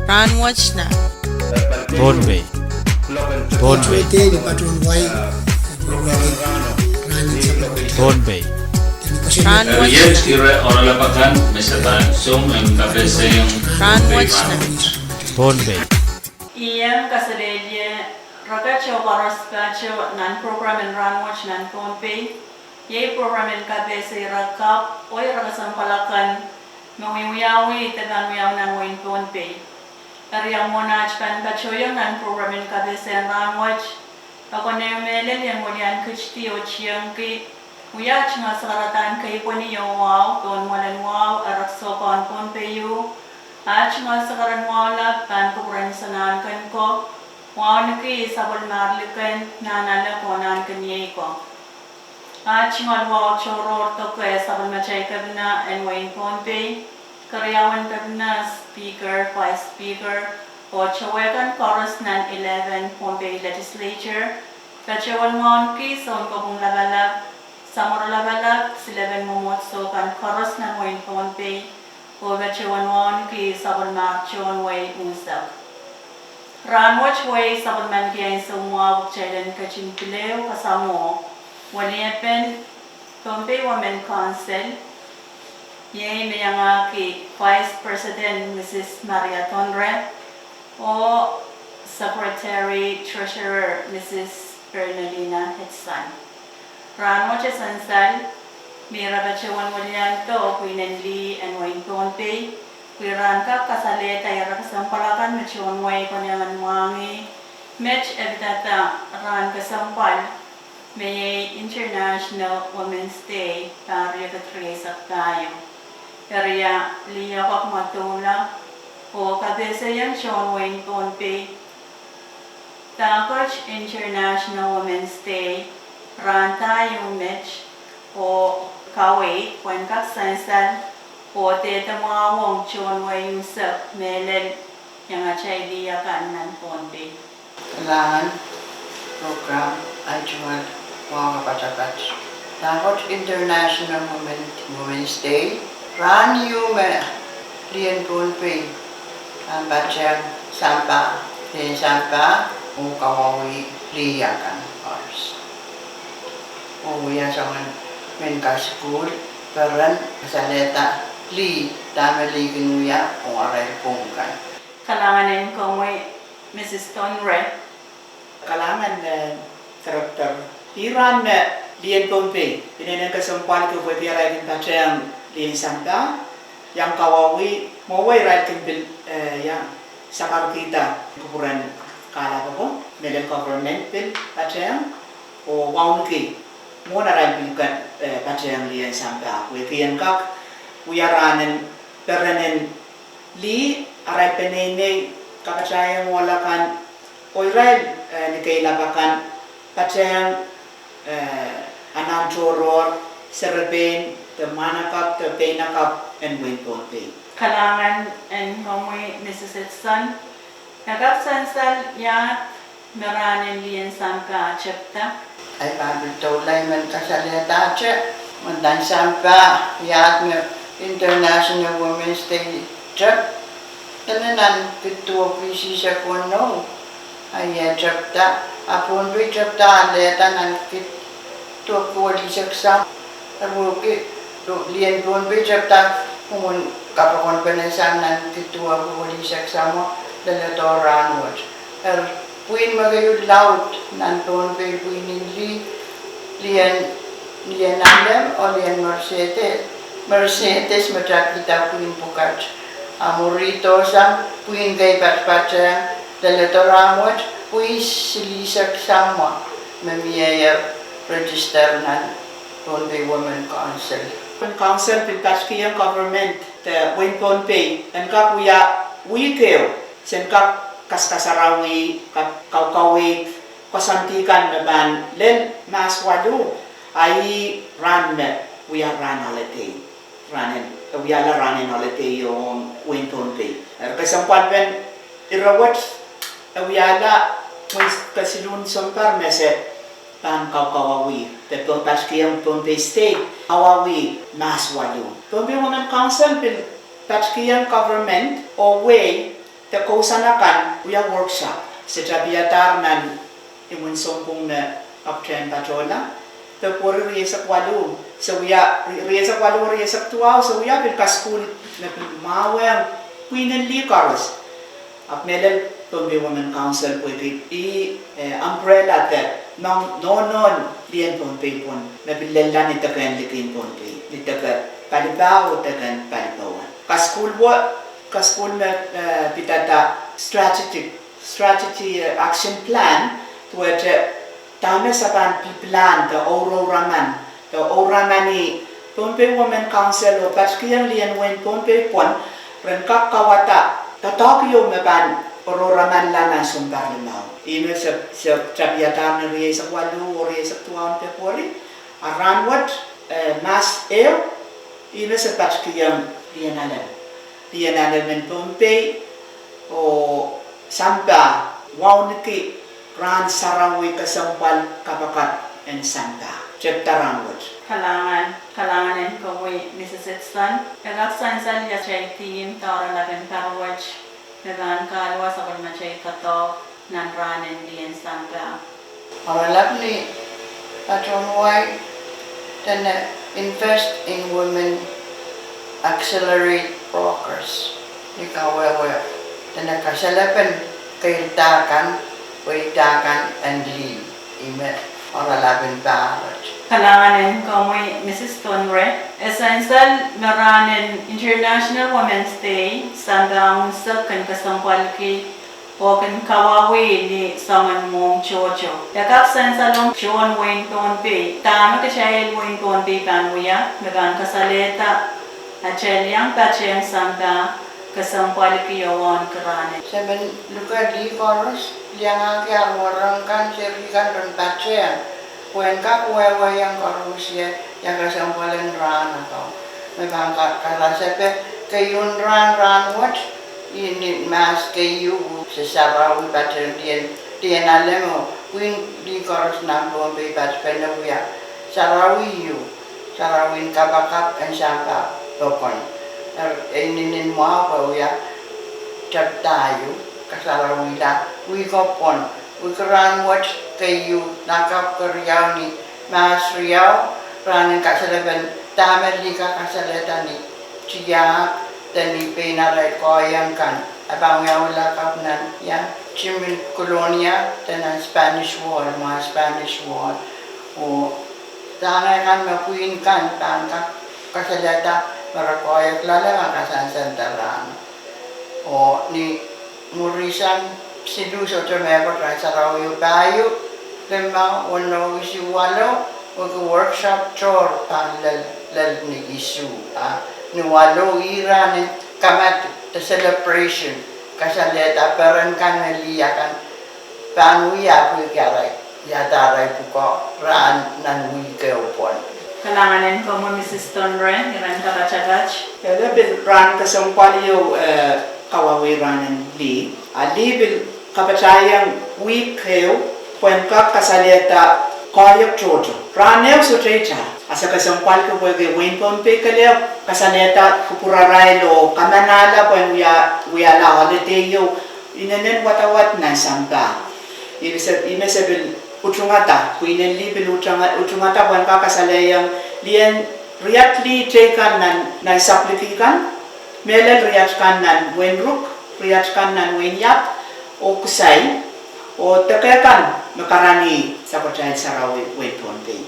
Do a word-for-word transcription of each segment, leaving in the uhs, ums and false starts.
Rahnwet nan Pohnpei. Pohnpei. Pohnpei. Rahnwet nan Pohnpei. Ien kaselehlie reket oh koaros patoh nan program en Rahnwet nan Pohnpei. Iei program en kapehse ire kapw oh ire kesempwal akan me wiewiawi de pahn wiawi nan wehin Pohnpei. Eri mwohn aht pahn patohieng nan program en kapehse en rahnwet, e konehng mehlel I en welian ketidi oh tiengki wia aht tungoal sakaradahn keipweni oh wahu pohn mwoalen wahu erekiso pahn Pohnpei ieu. Aht tungoal sakaradahn wahu lap pahn kupwuren Sanahnken ko, wauneki sapwellimar liken Nahnalek oh Nahnkeniei ko. Aht tungoal wahu tohrohr doke sapwellimatail kepina en wehin Pohnpei, keriaun kepina, speaker, vice speaker, oh towe kan koaros nan eleven Pohnpei Legislature, patohwan wauneki sounkopwung lapalap, samworo lapalap, silepen mwomwohdiso kan koaros nan wehin Pohnpei, oh patohwan wauneki sapwellimar tohn wehi unsek. Rahnwet wehi sapwellimaniki ahnsou mwahu pwe kitail en ketin pil ehu kasamwo weliepen Pohnpei Women Council, iei me iangahki Vice President Mrs Maria Tonre oh Secretary Treasurer Mrs Bernardina Hudson. Rahnwet e sansal me re patohwan weliandi pwihn en lih en wehin Pohnpei, pwe rahn kak kasalehda ire kesempwal akan me tohn wehi konehng en mwahngih met e pidada rahn kesempwal, me iei International Women's Day, pahr riekid rieisek pahieu. Eri lih akak me doula oh kapehsehieng tohn wehin Pohnpei dahkot International Women's Day, rahn pahieu met, oh kaweid pwehn kak sansal oh dehde mwahuwong tohn wehi unsek mehlel iangatail lih akan nan Pohnpei. Kalahngan program ahi tungoal wahu kapatapat. Dahkot International Women, Women's Day, rahn ieu me lih en Pohnpei pahn patehng sampah, lih en sampah, oh kawauwih lih akan koaros. Oh wia soangen mehn kasukuhl peren kasalehda lih, dahme lih kin wia, oh arail pwung kan. Kalahngan en komwi, Mrs Tonre. Kalahngan, eh, Director. Ih rahn me lih en Pohnpei inenen kesempwalki pwehki irail kin patehng lih en sampah, iang kawauwih mwowe irail kin pil, eh, iang sakarkihda kupwuren kahlap ako, mehlel government pil patehng oh wauneki mwohn arail pil kan, eh, patehng lih en sampah. Pwehki en kak wia rahnen perenen lih, arail peneinei, kapatahieng ohl akan, oh irail, eh, nikeilap akan patehng, eh, anahn tohrohr, serepein, de mwahnakapw, de peinakapw en wehin Pohnpei. Kalahngan en komwi, Mrs Hudson. E kak sansal iahd me rahnen lih en sampah tepda? Ahi pahn pil doula I men kasalehdahte me nan sampah iahd me International Women's Day tep, dene nan kid duwepwiki isihsek weneu, a ia tepda, a Pohnpei tepda alehda nan kid duwepwiki isihsek samwa. Eri wehwehki lih en Pohnpei tepda mwomwen kapokonpene sang nan kid duwepwiki isihsek samwa leledo rahnwet. Eri pwihn me keieu laud nan Pohnpei, pwihn en lih, lih en, lih en Alem oh lih en Mercedes, Mercedes me takihda pwihn pwukat. A mwurihdo sang pwihn kei patpatehng leledo rahnwet, pwihn silihsek samwa me mie register nan Pohnpei Women Council. Women Council pil patkihong government de wehin Pohnpei en kak wia wihk ehu sen kak kaskasarawi, kak kaukaweid koasoandi kan me pahn lel mahs waluh, a ih rahn me wia rahn holiday. Rahnen, e wiahla rahnen holiday ong wehin Pohnpei. Eri kesempwalpen ire wet, e wiahla wehi kesiluhn sounpar me se pahn kaukawauwih, de pahn patkihong Pohnpei State kawauwih mahs waluh. Pohnpei Women Council pil patkihong government oh wehi De kousoan akan wia workshop se tapiadahr nan imwin sounpwong me kapwtehn patohla, Pepweri rieisek waluh, se wia, rieisek waluh, rieisek duwau, se wia pil kasukuhl me pil mwahuweng pwihn en lih koaros. Ahpw mehlel Pohnpei Women Council pwehki ih, eh, umbrella de nohn, nohnohn lih en Pohnpei pwon me pil lella ni deke en likin Pohnpei, ni deke palipahu oh deke en palipowe. Kasukuhl wo, kasukuhl me, eh, pidada strategic, strategy, eh, action plan, duwehte dahme se pahn pil pilahn de ourouramani, de ouramani Pohnpei Women Council oh patikihong lih en wehin Pohnpei pwon ren kak kauwada doadoahk ieu me pahn ourouramanla nan sounpar limau. Ihme se, se tapiadahr ni rieisek waluh oh rieisek duwau en Pepweri, a rahnwet, eh, Mahs ehu, ihme se patikihong lih en alem, lih en alem en Pohnpei oh sampah, wauneki rahn sarawi kesempwal kapakap en sampah. Tepda rahnwet. Kalahngan, kalahngan en komwi Mrs Edson. E kak sansal ia atail theme de oaralap en pahr wet me pahn kahluwa sapwellimatail doadoahk nan rahn en lih en sampah. Oaralap ni patohwan wai dene Invest in Women, Accelerate Progress, ni kawehwe dene kasalepen keirda kan, pweida kan en lih. Ihme oaralap en pahr wet. Kalahngan en komwi Mrs Tonre. E sansal me rahn en International Women's Day sampah unsek kin kesempwalki oh kin kawauwih ni soangen mwohmw tohto. E kak sansalong tohn wehin Pohnpei dahme kitail wehin Pohnpei pahn wia me pahn kasalehda atail iang patehng sampah kesempwalki oh wauneki rahn en. Se men luke lih koaros, liangahki ar werek kan, seri kan ren patehng pwehn kak wehwehki koaros ia kesempwal en rahn akan me pahn ka, karasepe keieun rahn, rahnwet, ih ni Mahs keieu, se sarawi patehng lih en, lih en alem oh pwihn lih koaros nan Pohnpei patpene wia sarawi ieu, sarawien kapakap en sampah pokon. Eri e inenen mwahu pwe wia tepda ieu kasarawihla wihko pwon, wihk rahnwet keieu, lakapw keriau ni Mahs riau, rahn en kasalepen dahme lih kak kasalehda ni tiahk de ni pein arail koahiek kan. E pahn wiawi lakapw nan ia, Timin Kolonia de nan Spanish Wall, mwahu Spanish Wall. Oh dahme kan me pwihn kan pahn kak kasalehda me re koahiek loale pahn kasansanda rahn. Oh ni mwurin siluh sohte mehkot, rahn sarawi pahieu, limau, weneu, isuh, walu, wehwehki workshop tohr pahn lel, lel ni isuh, a ni walu ih rahn en kamadipw de celebration, kasalehda peren kan me lih akan pahn wia pwehki arail, iada arail pwukoa rahn nan wihk ehu pwon. Kalahngan en komwi Mrs Tonre, iren kapatapat. Ele pil rahn kesempwal ieu, eh, kawauwih rahn en lih. A lih pil kapatahieng wihk ehu pwehn kak kasalehda koahiek tohto. Rahn ehu sohte itar, a se kesempwalki pwehki wehin Pohnpei kelehpw kasalehda kupwurarail oh kamanahla pwehn wia, wiahla holiday ieu inenen wadawad nan sampah. Ihme se, ihme se pil utungada, pwihn en lih pil utungada, utungada pwehn kak kasalehiong lih en riat lih teikan nan, nan sapwliki kan, mehlel riat kan nan wehin Ruk, riat kan nan wehin Iap, oh Kusai, oh deke kan me karanih sapwatail sarawi wehin Pohnpei.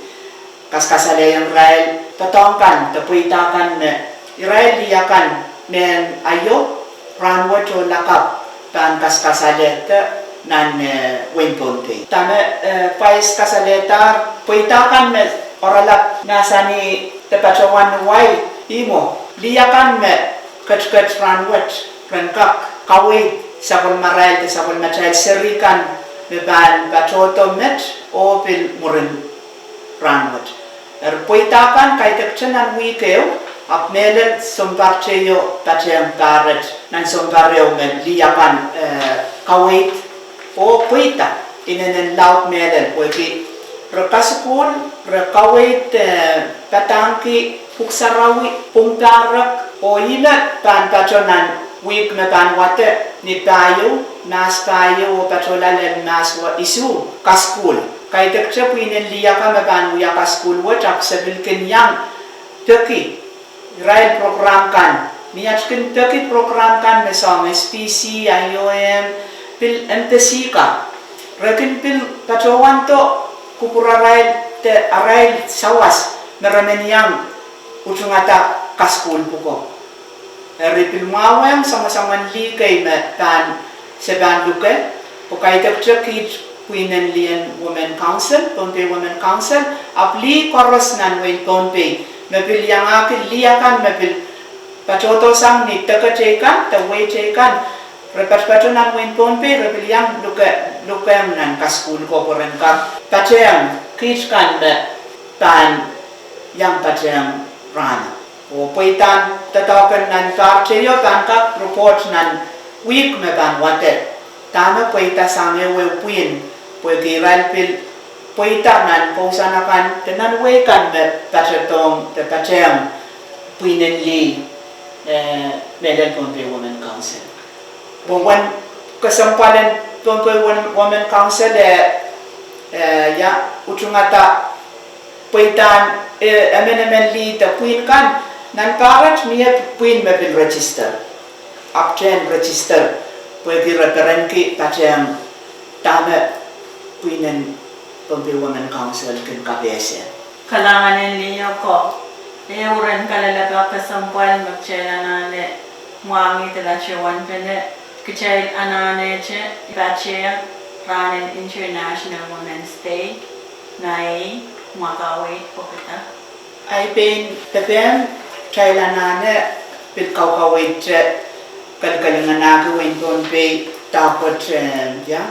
Kaskasalehiong irail doadoahk kan de pweida kan me irail lih akan mehn aio, rahnwet oh lakapw pahn kaskasale de nan, eh, wehin Pohnpei. Dahme, eh, Vice kasalehdahr, pweida kan me oaralap mahsanih de patohwan wai, ihmwo, lih akan me ketiket rahnwet ren kak kaweid sapwellimarail de sapwellimatail seri kan me pahn patohdo met oh pil mwurin rahnwet. Eri pweida kan kaidekte nan wihk ehu, ahpw mehlel sounpar teio patehng pahr wet nan sounpar ehu me lih akan, eh, kaweid oh pweida inenen laud mehlel pwehki re kasukuhl, re kaweid, eh, padahngki pwuhk sarawi, pwung pahrek, oh ihme pahn patoh nan wihk me pahn wade, ni pahieu, mahs pahieu oh patohla lel mahs isuh, kasukuhl. Kaidehkte pwihn en lih akan me pahn wia kasukuhl wet, ahpw se pil kin iang peki irail program kan. Ni at kin peki program kan me soang S P C, I O M, pil embassy ka, re kin pil patohwando kupwurarail de arail sawas me re men iang utungada kasukuhl pwuko. Eri pil mwahuwehng soangosoangen lih kei me pahn, se pahn luke, pwe kaidehkte kiht pwihn en lih en Women Council, Pohnpei Women Council, ahpw lih koaros nan wehin Pohnpei me pil iangahki lih akan me pil patohdohsang ni deke teikan de wehi teikan, re patopato nan wehin Pohnpei, re pil iang luke, lukehng nan kasukuhl ko pwe ren kak patehng kiht kan me pahn iang patehng rahno. Oh pweidahn doadoahk en nan pahr teio pahn kak report nan wihk me pahn wadek, dahme pweida sang ehuehu pwihn, pwehki irail pil pweida nan kousoan akan de nan wehi kan me patohdohng de patehng pwihn en lih, eh, mehlel Pohnpei Women Council. Pwe uwen kesempwal en Pohnpei Women, Women Council, eh, eh, ia, utungada pweidahn, eh, emenemen lih de pwihn kan, nan pahret mie pwihn me pil register, obtain register, pwehki re perenki patehng dahme pwihn en Pohnpei Women Council kin kapehse. Kalahngan en lih oko, e uren kalelapak kesempwal me kitail anahne mwahngih de patohwanpene kitail anahnehte patehng rahn en International Women's Day, May, mwakaweid pwokida. Ahi pein pepehm, kitail anahne pil kaukaweidte kalikalinganahki wehin Pohnpei dahkot, eh, ia,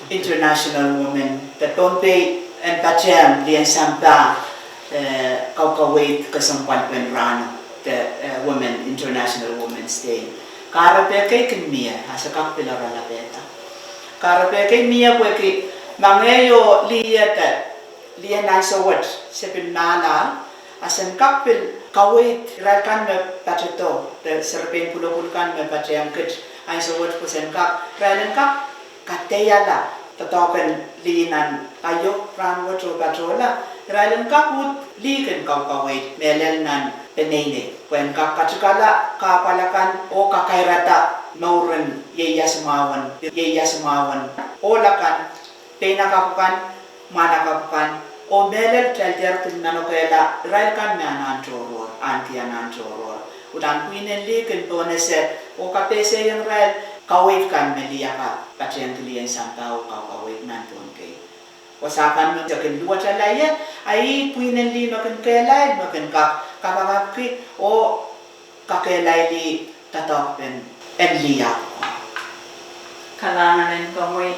International Women, de Pohnpei en patehng lih en sampah, eh, kaukaweid kesempwalpen rahno de, eh, Women, International Women's Day. Kahrepe kei kin mie, a se kak pil oaralapehda. Kahrepe kei mie pwehki ma ngehi oh lih de, lih en ansou wet se pil mahlal, a sen kak pil kaweid irail kan me patohdo, de serepein pwulopwul kan me patehng kiht ansou wet pwe sen kak, irail en kak kadeiala doadoahk en lih nan aio rahnwet oh patohla, irail en kak uhd lih kin kaukaweid mehlel nan peneinei, pwe en kak katikala kahpwal akan oh kakairada mouren ieiasimwahu, ieiasimwahu, ohl akan, pein akapw akan, mwahnakapw akan, oh mehlel kitail diar kin manokehla irail kan me anahn tohrohr, ahneki anahn tohrohr. Uhdahn pwihn en lih kin pohnese oh kapehsehiong irail kaweid kan me lih akan patehngki lih en sampah oh kaukaweid nan Pohnpei. Wasa kan me kin luwetala ie, a ih pwihn en lih me kin kehlail, me kin kak kapakapki oh kakehlailih doadoahkpen en lih ako. Kalahngan en komwi,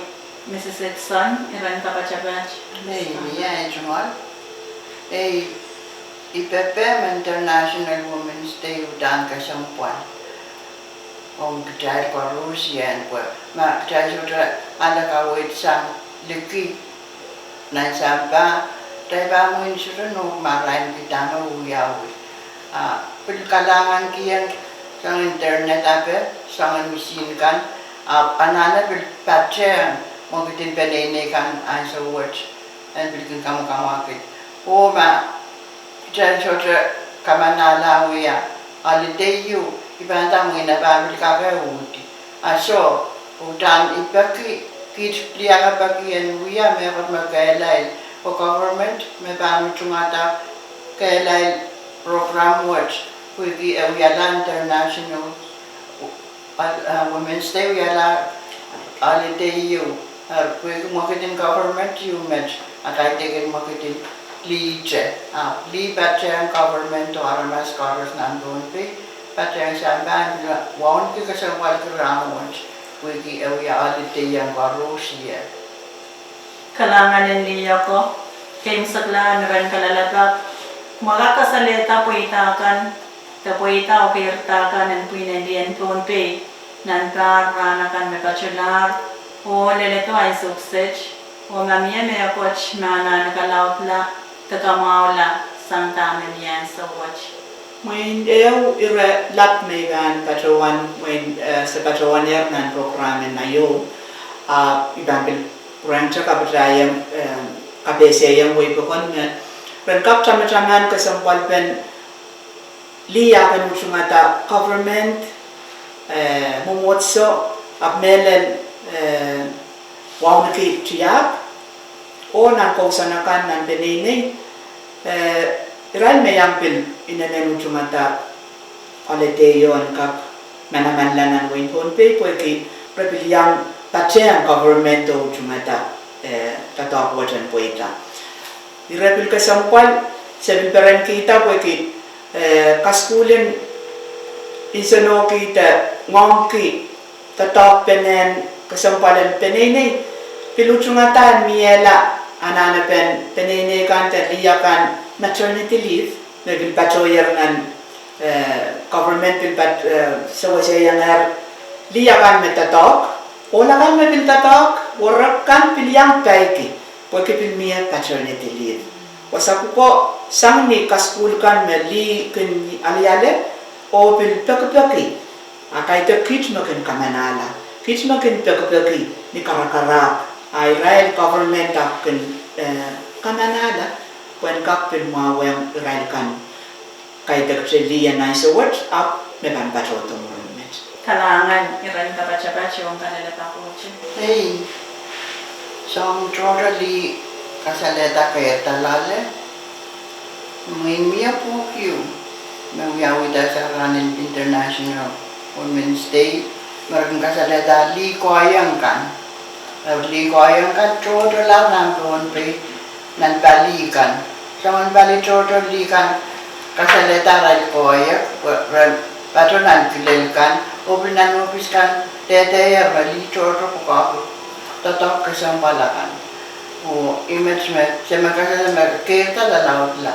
Mrs Edson, iren kapatapat. Mie, mie, eh, tungoal. Eh, I pepehm International Women's Day uhdahn kesempwal ong kitail koaros, ien pwe ma kitail sohte ale kaweid sang liki nan sampah, kitail pahn mwein sohte nohk marainki dahme wiawi. A pil kalahngankihong soangen internet ape, soangen misihn kan, a anahne pil patehng mwekidin peneinei kan ansou wet en pil kin kamwakamwakid. Oh ma kitail sohte kamanahla wia holiday ieu, I pahn nda mwein e pahn pil kak uhdi. A soh, uhdahn I peki, kiht lih akan peki en wia mehkot me kehlail, pwe government me pahn utungada kehlail program wet, pwehki e wiahla international, uh, Women's Day, wiahla holiday ieu, uh, pwehki mwekidin government ieu met a kaidehkin mwekidin lihte, a lih patehng government oh aramas koaros nan Pohnpei, patehng sampah, pil wauneki kesempwalki rahn wet, pwehki e wia holiday ong koaros ie. Kalahngan en lih ako, kemsakla iren kalelapak, ma ke kasalehda pweida kan, de pweida oh keirda kan en pwihn en lih en Pohnpei, nan pahr rahn akan me patohlahr, oh leledo ansou kiset, oh ma mie mehkot me anahne kalaudla de kamwahula sang dahme mie ansou wet. Mwein ehu ire lap me I pahn patohwan, mwein, eh, se patohwan ehr nan program en aio, ah, I pahn pil pwurehngte kapatahieng, eh, kapehsehieng wehi pokon me ren kak tamataman kesempwalpen lih akan utungada government, eh, mwomwohdiso, ahpw mehlel, eh, wauneki tiahk, oh nan kousoan akan nan peneinei, eh, irail me iang pil inenen utungada holiday en kak manamanla nan wehin Pohnpei pwehki re pil iang patehng government oh utungada, eh, doadoahk wet en pweida. Ire pil kesempwal, se pil perenkihda pwehki, eh, kasukuhl en nsenohki de ngoangki doadoahk penehn kesempwalen peneinei, pil utungada en miehla anahnepen peneinei kan de lih akan maternity leave, me pil patohier nan, eh, government pil pat, eh, seweseiengehr lih akan me doadoahk, ohl akan me pil doadoahk, werek kan pil iang peiki, pwehki pil mie paternity leave. Wasa pwuko sang ni kasukuhl kan me lih kin aliale, oh pil pekipeki, a kaidehk kiht me kin kamanahla, kiht me kin pekipeki ni karakarahk, a irail government ahpw kin, eh, kamanahla, pwehn kak pil mwahuwehng irail kan kaidehkte lih en ansou wet, ahpw me pahn patohdo mwurin met. Kalahngan iren kapatapat oh kalelapak wet. Ei, soangen tohto lih kasalehda keirda loale, mwein mie pwuhk ieu me wiawihda sang nan International Women's Day, me re kin kasalehda lih koahiek kan. Lih koahiek kan tohto loale nan Pohnpei, nan pali kan. Soangen pali tohto lih kan kasalehda arail koahiek, pwe ren patoh nan kilel kan, oh pil nan ohpis kan, dehdehier me lih tohto pwukoahki doadoahk kesempwal akan. Oh I met me, se me kasalehda me keirda lalaudla,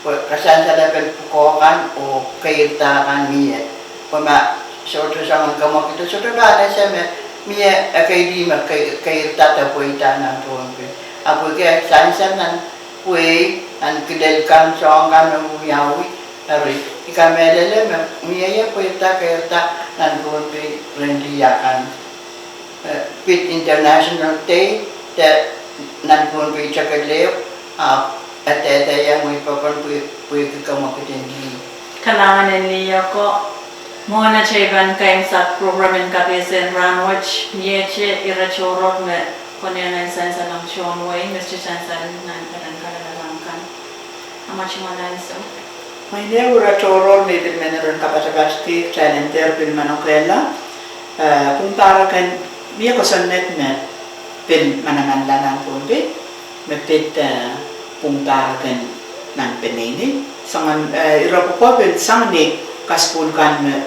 pwe kasansalepen pwukoa kan oh keirda kan mie. Pwe ma sohte soangen kamwekid, sohte pahn ese me mie ekei lih me kei-, keirda de pweida nan Pohnpei. Ahpw ke sansal nan pweida, nan kilel kan, soahng kan me wiawi, eri I kamehlele me mie ie pweida keirda nan Pohnpei ren lih akan, eh, pid International Day, de nan Pohnpei teke leo, ahpw e dehdehiong wehi pokon pwe, pwehki kamwekid en lih. Kalahngan en lih ako, mwohn atail pahn kaimwisekala program en kapehse en rahn wet, miehte ire tohrohr me konehng en sansalong tohn wehi, Mister Sansalin nan peren kalelapak kan. Amwail tungoal ansou. Mwein ehu ire tohrohr me I pil men ren kapatapatki, kitail en dehr pil manokehla, eh, pwung pahrek en, mie kosonned me pil manamanla nan Pohnpei, me pid, eh, pwung pahrek en nan peneinei. Soangen, eh, ire pwuko pil sang ni kasukuhl kan me,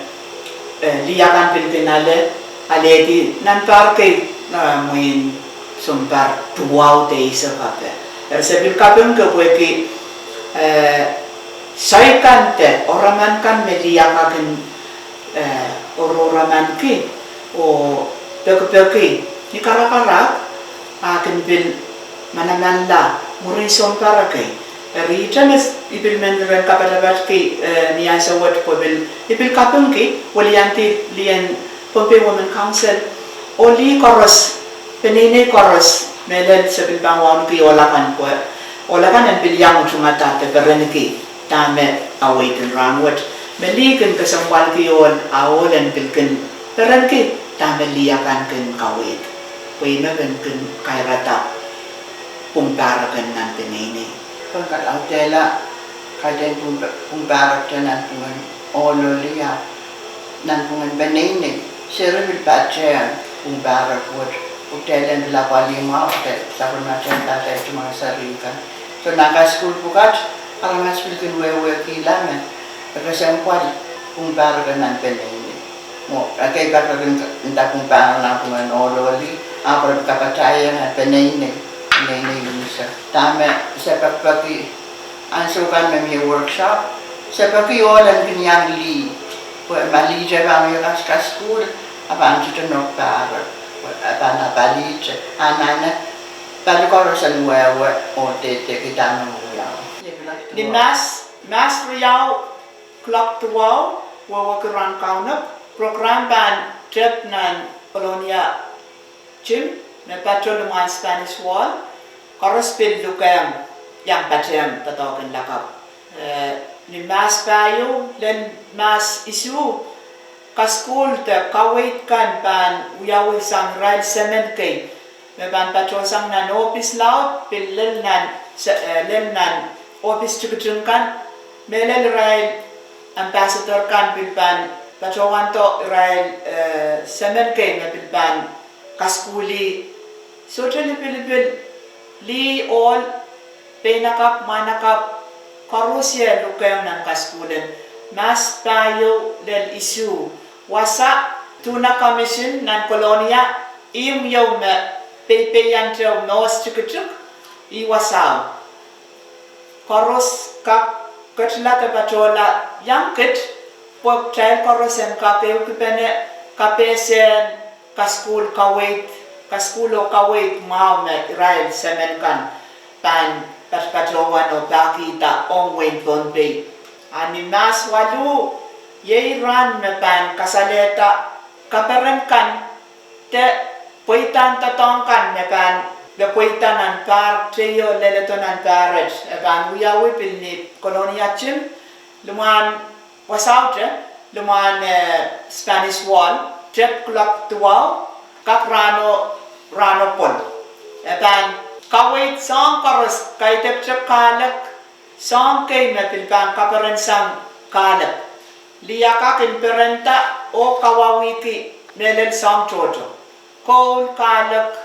eh, lih akan pil kin ale, alehdi nan pahr kei, eh, mwein sounpar duwau de eisek ape. Eri se pil kapingki pwehki, eh, soai kan de oaraman kan me lih akan kin, eh, oaroaramanki oh pekipeki ni karakarahk, a kin pil manamanla mwurin sounpar kei. Eri ihte me I pil men ren kapatapatki, eh, ni ansou wet pwe pil, I pil kapingki weliandi lih en Pohnpei Women Council, oh lih koaros, peneinei koaros, mehlel se pil pahn wauneki ohl akan pwe, ohl akan en pil iang utungada de perenki dahme kaweid en rahn wet. Me lih kin kesempwalki ohl, a ohl en pil kin perenki dahme lih akan kin kaweid. Pwe ih me pil kin kairada pwung pahrek en nan peneinei. Pahn kalaudehla kaidehn pwung, pwung pahrek de nanpwungen ohl oh lih ahpw nanpwungen peneinei, se re pil patehng pwung pahrek wet, pwe kitail en pil apwalih mwahu, kitail sapwellimatail pahtail tungoal seri kan. So nan kasukuhl pwukat, aramas pil kin wehwehkihla me e kesempwal pwung pahrek en nan peneinei. Mwo, ekei pak re kin nda pwung pahrek nanpwungen ohl oh lih, ahpw re kapatahieng nan peneinei, peneinei unsek. Dahme se pekipeki ansou kan me mie workshop, se peki ohl en kin iang lih, pwe ma lihte pahn wia kas, kasukuhl, a pahn sohte nohk pahrek, pwe a pahn apalihte, anahne pali koaros en wehwe oh dehdehki dahme wiawi. Ni Mahs, Mahs riau, Kuloak duwau, wehwehki rahn kaunop, program pahn tep nan Colonia Gym, me patoh limwahn Spanish Wall, koaros pil lukehng iang patehng doadoahk en lakapw. Eh, ni Mahs pahieu lel Mahs isuh, kasukuhl de kaweid kan pahn wiawi sang irail semen kei me pahn patohsang nan ohpis laud, pil lel nan, eh, lel nan ohpis tikitik kan, mehlel irail ambassador kan pil pahn patohwando irail, eh, semen kei me pil pahn kasukuhl. Sohte lipilipil, lih, ohl, peinakapw, mwahnakapw, koaros lukehng nan kasukuhl en Mahs pahieu lel isuh. Wasa, tuhna commission nan Colonia, ihmw ieu me peipeiante mour tikitik, ih wasao. Koaros kak ketila de patohla iang kit, pwe kitail koaros en kak ehukipene kapehsehn kasukuhl, kaweid, kasukuhl oh kaweid mwahu me irail semen kan pahn patpatohwan oh pahkihda ong wehin Pohnpei. A ni Mahs waluh, iei rahn me pahn kasalehda kaperen kan de pweidahn doadoahk kan me pahn, me pweida nan pahr teio leledo nan pahret, e pahn wiawi pil ni Colonia Gym, limwahn, wasaute, limwahn, eh, Spanish Wall, tep kuloak duwau, kak rahno, rahno pwon. E pahn kaweid soahng koaros, kaidehk tep kahlek, soahng kei me pil pahn kaperensang kahlek. Lih akan kin perenda oh kawauwihki mehlel soahng tohto. Koul, kahlek,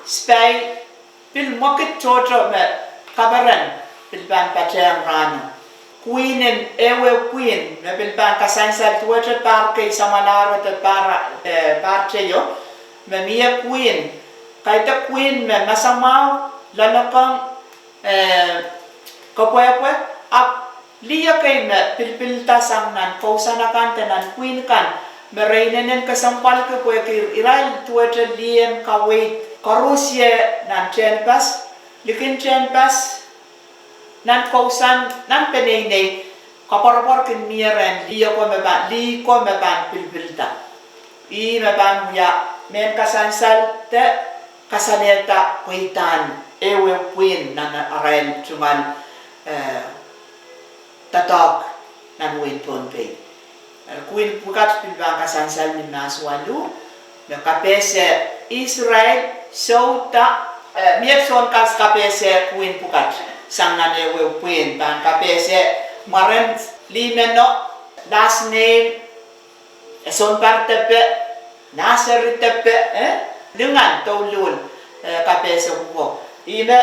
sipai, pil mwekid tohto me kaperen pil pahn patehng rahno. Queen en, ehuehu queen me pil pahn kasansal duwehte pahr kei samwalahro de pahr, eh, pahr teio, me mie queen, kaidehk queen me masamwahu, loalokong, eh, kepwehpwe, ahpw lih kei me pilipilda sang nan kousoan akan de nan queen kan, me re inenen kesempwalki pwehki irail duwehte lih en kaweid koaros nan tehnpas, likin tehnpas, nan kousoan, nan peneinei, koapworopwor kin mie rehn lih ko me pahn, lih ko me pahn pilipilda. Ih me pahn wia mehn kasansal de kasalehda pweidahn ehuehu queen nan arail tungoal, eh, doadoahk nan wehin Pohnpei. Eri queen pwukat pil pahn kasansal ni Mahs waluh, me kapehse Israel, souda, eh, mie soun kals kapehse queen pwukat sang nan ehuehu queen, pahn kapehse mwaren lih meno, last name, e sounpar depe, nahseri depe, eh, lingan douluhl, eh, kapehse pwuko. Ihme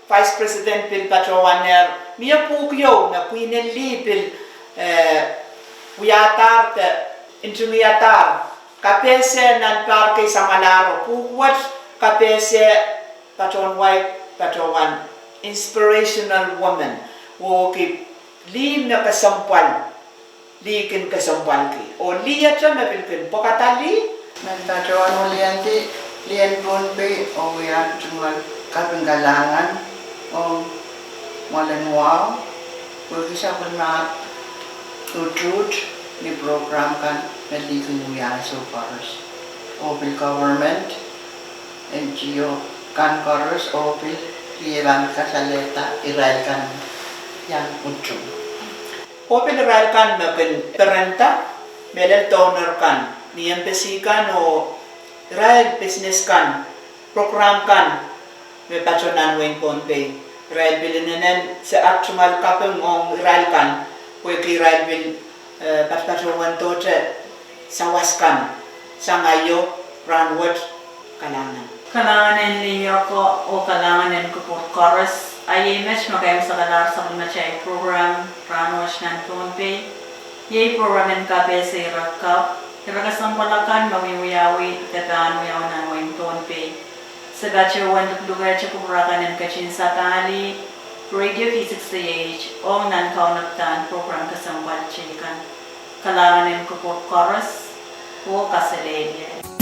Vice President pil patohwanehr, mie pwuhk ieu me queen en lih pil, eh, wiadahr de ntingiadahr, kapehse nan pahr kei samwalahro, pwuhk wet kapehse patohwan wai, patohwan inspirational woman, wehwehki lih me kesempwal, lih kin kesempwalki, oh lih ete me pil kin pwekada lih. Men patohwan weliandi lih en Pohnpei oh wia tungoal kaping kalahngan ong mwoalen wahu, pwehki sapwellimomwi utuht ni program kan me lih kin wia ansou koaros, oh pil government, N G O kan koaros, oh pil lih pahn kasalehda irail kan iang utung, oh pil irail kan me kin perenda, mehlel donor kan ni embassy kan oh irail business kan, program kan me patoh nan wehin Pohnpei. Irail pil inenen se at tungoal kaping ong irail kan, pwehki irail pil, eh, patopatohwan dohte sawas kan sang aio, rahnwet. Kalahngan. Kalahngan en lih oko oh kalahngan en kupwur koaros. A iei met me kaimwisekalahr sapwellimatail program rahnwet nan Pohnpei. Iei program en kapehse ire kapw, ire kesempwal akan me wiewiawi de pahn wiawi nan wehin Pohnpei. Se patohwan luklukehte kupwur akan en ketin sapahl radio V six eight ong nan kaunopadahn program kesempwal teikan. Kalahngan en kupwur koaros oh kaselehlie.